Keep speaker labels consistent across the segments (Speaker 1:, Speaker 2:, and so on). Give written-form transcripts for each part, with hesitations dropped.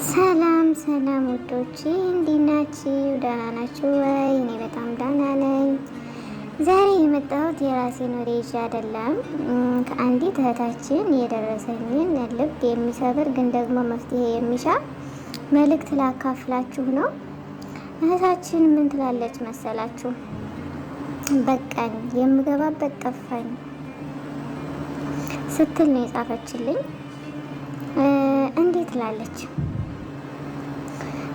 Speaker 1: ሰላም ሰላም ውዶቼ እንዴት ናችሁ? ደህና ናችሁ ወይ? እኔ በጣም ደህና ነኝ። ዛሬ የመጣሁት የራሴን ወሬ ይዤ አይደለም። ከአንዲት እህታችን የደረሰኝን ልብ የሚሰብር ግን ደግሞ መፍትሄ የሚሻ መልእክት ላካፍላችሁ ነው። እህታችን ምን ትላለች መሰላችሁ? በቃኝ፣ የምገባበት ጠፋኝ ስትል ነው የጻፈችልኝ። እንዴት ትላለች?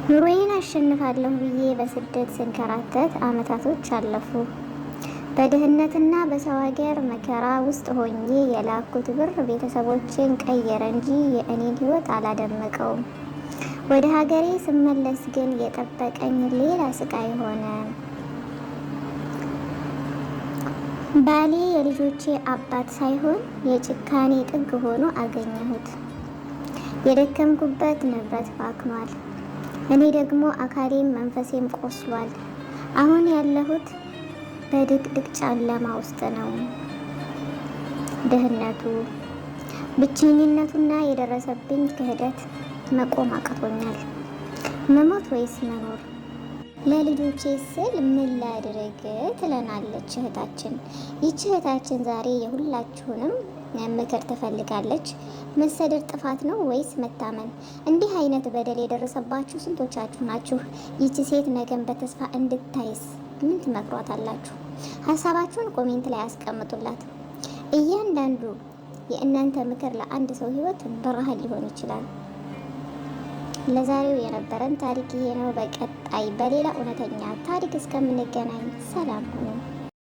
Speaker 1: ኑሮዬን አሸንፋለሁ ብዬ በስደት ስንከራተት አመታቶች አለፉ። በድህነትና በሰው ሀገር መከራ ውስጥ ሆኜ የላኩት ብር ቤተሰቦቼን ቀየረ እንጂ የእኔን ሕይወት አላደመቀውም። ወደ ሀገሬ ስመለስ ግን የጠበቀኝ ሌላ ስቃይ ሆነ። ባሌ የልጆቼ አባት ሳይሆን የጭካኔ ጥግ ሆኖ አገኘሁት። የደከምኩበት ንብረት ባክኗል። እኔ ደግሞ አካሌም መንፈሴም ቆስሏል። አሁን ያለሁት በድቅድቅ ጨለማ ውስጥ ነው። ድህነቱ፣ ብቸኝነቱና የደረሰብኝ ክህደት መቆም አቅቶኛል። መሞት ወይስ መኖር? ለልጆቼ ስል ምን ላድርግ? ትለናለች እህታችን። ይቺ እህታችን ዛሬ የሁላችሁንም ምክር ትፈልጋለች። መሰደድ ጥፋት ነው ወይስ መታመን? እንዲህ አይነት በደል የደረሰባችሁ ስንቶቻችሁ ናችሁ? ይቺ ሴት ነገን በተስፋ እንድታይስ ምን ትመክሯታላችሁ? ሀሳባችሁን comment ላይ አስቀምጡላት። እያንዳንዱ የእናንተ ምክር ለአንድ ሰው ህይወት ብርሃን ሊሆን ይችላል። ለዛሬው የነበረን ታሪክ ይሄ ነው። በቀጣይ በሌላ እውነተኛ ታሪክ እስከምንገናኝ ሰላም ሁኑ።